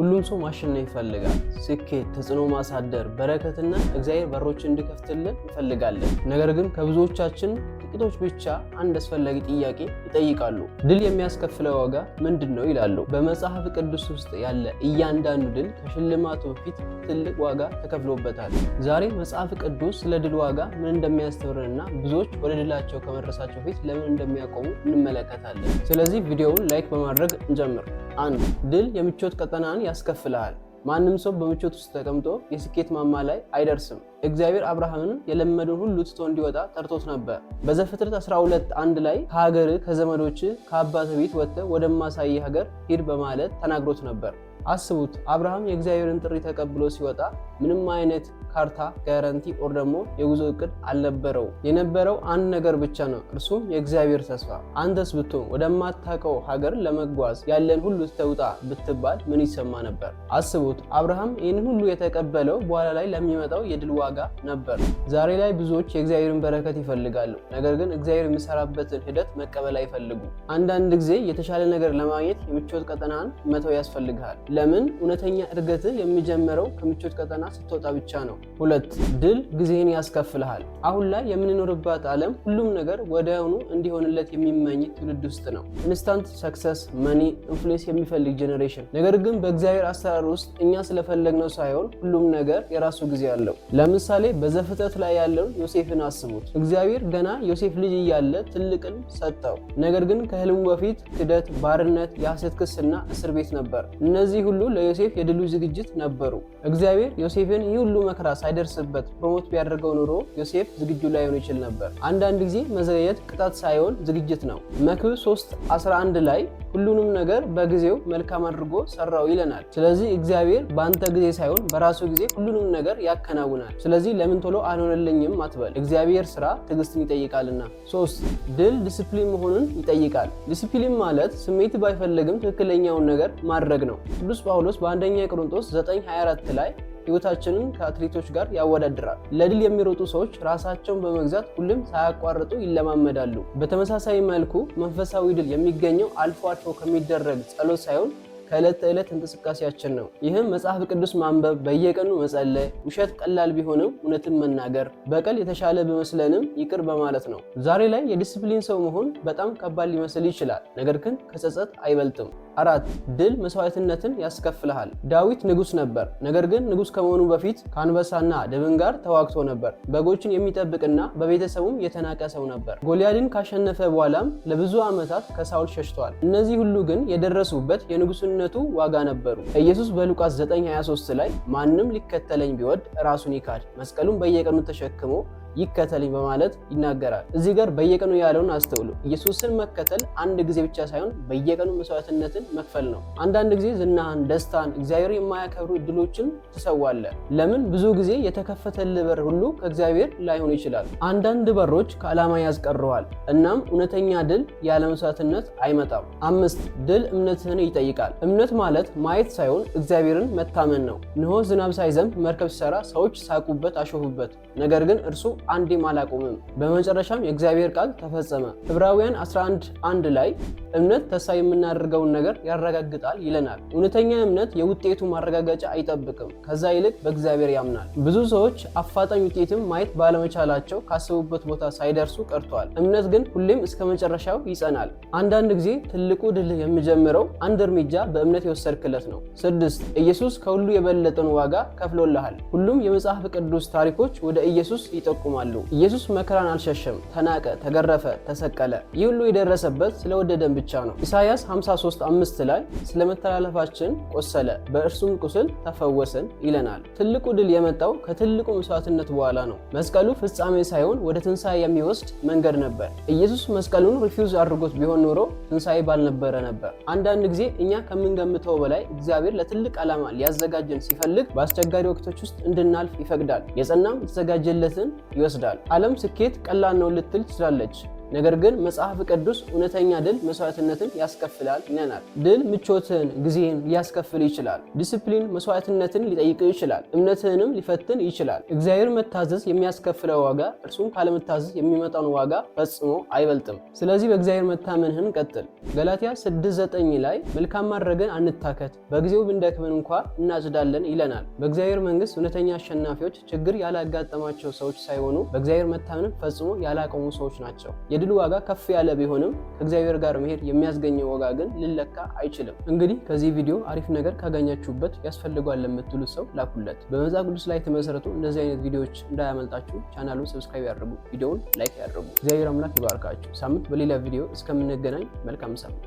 ሁሉም ሰው ማሸነፍ ይፈልጋል። ስኬት፣ ተጽዕኖ ማሳደር፣ በረከትና እግዚአብሔር በሮችን እንዲከፍትልን እንፈልጋለን። ነገር ግን ከብዙዎቻችን ጥቂቶች ብቻ አንድ አስፈላጊ ጥያቄ ይጠይቃሉ። ድል የሚያስከፍለው ዋጋ ምንድን ነው ይላሉ። በመጽሐፍ ቅዱስ ውስጥ ያለ እያንዳንዱ ድል ከሽልማቱ በፊት ትልቅ ዋጋ ተከፍሎበታል። ዛሬ መጽሐፍ ቅዱስ ስለ ድል ዋጋ ምን እንደሚያስተምረንና ብዙዎች ወደ ድላቸው ከመድረሳቸው በፊት ለምን እንደሚያቆሙ እንመለከታለን። ስለዚህ ቪዲዮውን like በማድረግ እንጀምር። አንድ፣ ድል የምቾት ቀጠናን ያስከፍልሃል። ማንም ሰው በምቾት ውስጥ ተቀምጦ የስኬት ማማ ላይ አይደርስም። እግዚአብሔር አብርሃምን የለመደውን ሁሉ ትቶ እንዲወጣ ጠርቶት ነበር። በዘፍጥረት 12:1 ላይ ከሀገርህ፣ ከዘመዶችህ፣ ከአባትህ ቤት ወጥተህ ወደማሳይህ ሀገር ሂድ በማለት ተናግሮት ነበር። አስቡት፣ አብርሃም የእግዚአብሔርን ጥሪ ተቀብሎ ሲወጣ ምንም አይነት ካርታ፣ guarantee or ደግሞ የጉዞ እቅድ አልነበረው። የነበረው አንድ ነገር ብቻ ነው፣ እርሱም የእግዚአብሔር ተስፋ። አንተስ ብትሆን ወደማታውቀው ሀገር ለመጓዝ ያለህን ሁሉ ትተህ ውጣ ብትባል ምን ይሰማህ ነበር? አስቡት፣ አብርሃም ይህንን ሁሉ የተቀበለው በኋላ ላይ ለሚመጣው የድል ዋጋ ነበር። ዛሬ ላይ ብዙዎች የእግዚአብሔርን በረከት ይፈልጋሉ፣ ነገር ግን እግዚአብሔር የሚሰራበትን ሂደት መቀበል አይፈልጉም። አንዳንድ ጊዜ የተሻለ ነገር ለማግኘት የምቾት ቀጠናን መተው ያስፈልግሃል። ለምን? እውነተኛ እድገትህ የሚጀምረው ከምቾት ቀጠና ስትወጣ ብቻ ነው። ሁለት፣ ድል ጊዜህን ያስከፍልሃል። አሁን ላይ የምንኖርባት ዓለም ሁሉም ነገር ወዲያውኑ እንዲሆንለት የሚመኝ ትውልድ ውስጥ ነው። Instant success፣ money፣ influence የሚፈልግ generation። ነገር ግን በእግዚአብሔር አሰራር ውስጥ እኛ ስለፈለግነው ሳይሆን ሁሉም ነገር የራሱ ጊዜ አለው። ለምሳሌ በዘፍጥረት ላይ ያለውን ዮሴፍን አስቡት። እግዚአብሔር ገና ዮሴፍ ልጅ እያለ ትልቅ ህልም ሰጠው። ነገር ግን ከህልሙ በፊት ክደት፣ ባርነት፣ የሐሰት ክስና እስር ቤት ነበር። እነዚህ ሁሉ ለዮሴፍ የድሉ ዝግጅት ነበሩ። እግዚአብሔር ዮሴፍን ይህ ሁሉ መከራ ሳይደርስበት promote ቢያደርገው ኖሮ ዮሴፍ ዝግጁ ላይሆን ይችል ነበር። አንዳንድ ጊዜ መዘግየት ቅጣት ሳይሆን ዝግጅት ነው። መክብብ 3:11 ላይ ሁሉንም ነገር በጊዜው መልካም አድርጎ ሰራው ይለናል። ስለዚህ እግዚአብሔር በአንተ ጊዜ ሳይሆን በራሱ ጊዜ ሁሉንም ነገር ያከናውናል። ስለዚህ ለምን ቶሎ አልሆነልኝም አትበል። የእግዚአብሔር ስራ ትዕግስትን ይጠይቃልና። ሶስት፣ ድል ዲስፕሊን መሆንን ይጠይቃል። ዲስፕሊን ማለት ስሜት ባይፈልግም ትክክለኛውን ነገር ማድረግ ነው። ቅዱስ ጳውሎስ በአንደኛ ቆሮንቶስ 9:24 ላይ ህይወታችንን ከአትሌቶች ጋር ያወዳድራል። ለድል የሚሮጡ ሰዎች ራሳቸውን በመግዛት ሁሌም ሳያቋርጡ ይለማመዳሉ። በተመሳሳይ መልኩ መንፈሳዊ ድል የሚገኘው አልፎ አልፎ ከሚደረግ ጸሎት ሳይሆን ከዕለት ተዕለት እንቅስቃሴያችን ነው። ይህም መጽሐፍ ቅዱስ ማንበብ፣ በየቀኑ መጸለይ፣ ውሸት ቀላል ቢሆንም እውነትን መናገር፣ በቀል የተሻለ ቢመስለንም ይቅር በማለት ነው። ዛሬ ላይ የዲስፕሊን ሰው መሆን በጣም ከባድ ሊመስል ይችላል፣ ነገር ግን ከጸጸት አይበልጥም። አራት፣ ድል መስዋዕትነትን ያስከፍልሃል። ዳዊት ንጉስ ነበር። ነገር ግን ንጉስ ከመሆኑ በፊት ከአንበሳና ድብን ጋር ተዋግቶ ነበር። በጎችን የሚጠብቅና በቤተሰቡም የተናቀ ሰው ነበር። ጎልያድን ካሸነፈ በኋላም ለብዙ ዓመታት ከሳውል ሸሽቷል። እነዚህ ሁሉ ግን የደረሱበት የንጉስነቱ ዋጋ ነበሩ። ኢየሱስ በሉቃስ 9:23 ላይ ማንም ሊከተለኝ ቢወድ ራሱን ይካድ፣ መስቀሉን በየቀኑ ተሸክሞ ይከተለኝ በማለት ይናገራል። እዚህ ጋር በየቀኑ ያለውን አስተውሉ። ኢየሱስን መከተል አንድ ጊዜ ብቻ ሳይሆን በየቀኑ መስዋዕትነትን መክፈል ነው። አንዳንድ ጊዜ ዝናህን፣ ደስታን፣ እግዚአብሔር የማያከብሩ እድሎችን ትሰዋለህ። ለምን? ብዙ ጊዜ የተከፈተልህ በር ሁሉ ከእግዚአብሔር ላይሆን ይችላል። አንዳንድ በሮች ከዓላማ ያስቀሩሃል። እናም እውነተኛ ድል ያለ መስዋዕትነት አይመጣም። አምስት፣ ድል እምነትህን ይጠይቃል። እምነት ማለት ማየት ሳይሆን እግዚአብሔርን መታመን ነው። ኖህ ዝናብ ሳይዘንብ መርከብ ሲሰራ ሰዎች ሳቁበት፣ አሾፉበት። ነገር ግን እርሱ አንዴም አላቆምም። በመጨረሻም የእግዚአብሔር ቃል ተፈጸመ። ዕብራውያን 11:1 ላይ እምነት ተስፋ የምናደርገውን ነገር ያረጋግጣል ይለናል። እውነተኛ እምነት የውጤቱ ማረጋገጫ አይጠብቅም፣ ከዛ ይልቅ በእግዚአብሔር ያምናል። ብዙ ሰዎች አፋጣኝ ውጤትም ማየት ባለመቻላቸው ካሰቡበት ቦታ ሳይደርሱ ቀርተዋል። እምነት ግን ሁሌም እስከ መጨረሻው ይጸናል። አንዳንድ ጊዜ ትልቁ ድል የሚጀምረው አንድ እርምጃ በእምነት የወሰድክለት ነው። ስድስት፣ ኢየሱስ ከሁሉ የበለጠን ዋጋ ከፍሎልሃል። ሁሉም የመጽሐፍ ቅዱስ ታሪኮች ወደ ኢየሱስ ይጠቁማሉ። ኢየሱስ መከራን አልሸሸም። ተናቀ፣ ተገረፈ፣ ተሰቀለ። ይህ ሁሉ የደረሰበት ስለወደደን ብቻ ነው። ኢሳይያስ 53:5 ላይ ስለ መተላለፋችን ቆሰለ፣ በእርሱም ቁስል ተፈወስን ይለናል። ትልቁ ድል የመጣው ከትልቁ መስዋዕትነት በኋላ ነው። መስቀሉ ፍጻሜ ሳይሆን ወደ ትንሣኤ የሚወስድ መንገድ ነበር። ኢየሱስ መስቀሉን refuse አድርጎት ቢሆን ኖሮ ትንሣኤ ባልነበረ ነበር። አንዳንድ ጊዜ እኛ ከምንገምተው በላይ እግዚአብሔር ለትልቅ ዓላማ ሊያዘጋጀን ሲፈልግ በአስቸጋሪ ወቅቶች ውስጥ እንድናልፍ ይፈቅዳል። የጸናም የተዘጋጀለትን ይወስዳል። ዓለም ስኬት ቀላል ነው ልትል ትችላለች። ነገር ግን መጽሐፍ ቅዱስ እውነተኛ ድል መስዋዕትነትን ያስከፍላል ይለናል። ድል ምቾትን፣ ጊዜን ሊያስከፍል ይችላል። ዲስፕሊን መስዋዕትነትን ሊጠይቅ ይችላል። እምነትህንም ሊፈትን ይችላል። እግዚአብሔር መታዘዝ የሚያስከፍለው ዋጋ እርሱን ካለመታዘዝ የሚመጣውን ዋጋ ፈጽሞ አይበልጥም። ስለዚህ በእግዚአብሔር መታመንህን ቀጥል። ገላትያ 6:9 ላይ መልካም ማድረግን አንታከት፣ በጊዜው ብንደክምን እንኳ እናጭዳለን ይለናል። በእግዚአብሔር መንግስት እውነተኛ አሸናፊዎች ችግር ያላጋጠማቸው ሰዎች ሳይሆኑ በእግዚአብሔር መታመንን ፈጽሞ ያላቆሙ ሰዎች ናቸው። የድል ዋጋ ከፍ ያለ ቢሆንም ከእግዚአብሔር ጋር መሄድ የሚያስገኘው ዋጋ ግን ሊለካ አይችልም። እንግዲህ ከዚህ ቪዲዮ አሪፍ ነገር ካገኛችሁበት ያስፈልገዋል ለምትሉት ሰው ላኩለት። በመጽሐፍ ቅዱስ ላይ የተመሰረቱ እንደዚህ አይነት ቪዲዮዎች እንዳያመልጣችሁ ቻናሉን subscribe ያድርጉ፣ ቪዲዮውን like ያድርጉ። እግዚአብሔር አምላክ ይባርካችሁ። ሳምንት በሌላ ቪዲዮ እስከምንገናኝ መልካም ሳምንት።